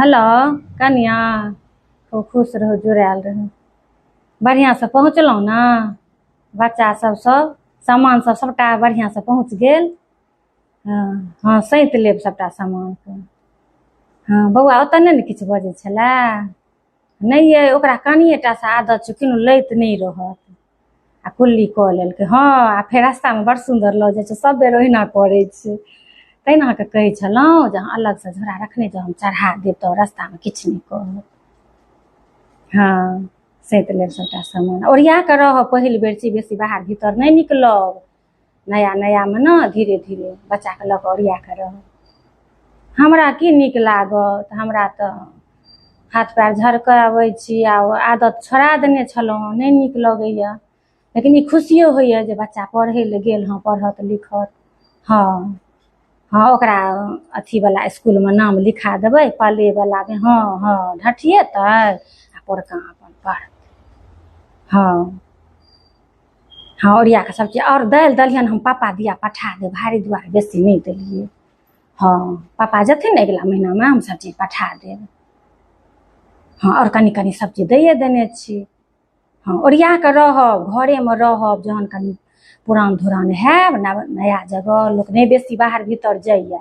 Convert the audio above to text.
Hello कनिया, खूब खुश रहू, जुड़ायल रहू। बढ़िआँसँ पहुँचलहुँ ने? बच्चा सब सब सामान सब सबटा बढ़िआँसँ पहुँच गेल? हँ हँ, सैंत लेब सबटा सामानके। हँ बौआ, ओतऽ नहि ने किछु बजै छलै? नहि यै, ओकरा कनिएटासँ आदत छै, कोनो लैत नहि रहत आ कुल्ली कऽ लेलकै। हँ, आ फेर रास्तामे बड़ सुन्दर लऽ जाइ छै, सब बेर ओहिना करै छै। तैँ ने अहाँके कहै छलहुँ जे अहाँ अलगसँ झोरा रखने जाउ, हम चढ़ा देब तऽ रास्तामे किछु नहि कहत। हँ, सैंत लेब सभटा सामान, ओरिया कऽ रहब। पहिल बेर छी, बेसी बाहर भीतर नहि निकलब नया नयामे ने, धीरे धीरे बच्चाके लऽ कऽ ओरिया कऽ रहब। हमरा की नीक लागत, हमरा तऽ हाथ पैर झरकाबै छी आ आदत छोड़ा देने छलहुँ, नहि नीक लगैए। लेकिन ई खुशियो होइए जे बच्चा पढ़ै लए गेल हँ, पढ़त लिखत। हँ हँ, ओकरा अथीवला इसकुलमे नाम लिखा देबै, पलेवलामे। हँ हँ, ढठिएतै आ पोरका अपन पढ़तै। हँ हँ, ओरिया कऽ सभचीज। आओर दालि दलिहन हम पापा दिया पठा देब, भारी दुआरे बेसी नहि देलियै। हँ, पापा जेथिन ने अगिला महीनामे, हम सभचीज पठा देब। हँ, आओर कनि कनि सभचीज दैए देने छी। हँ, ओरिया कऽ रहब, घरेमे रहब। जहन कनि पुरान धुरान हैब, नया जगह, लोक नहि बेसी बाहर भीतर जाइए।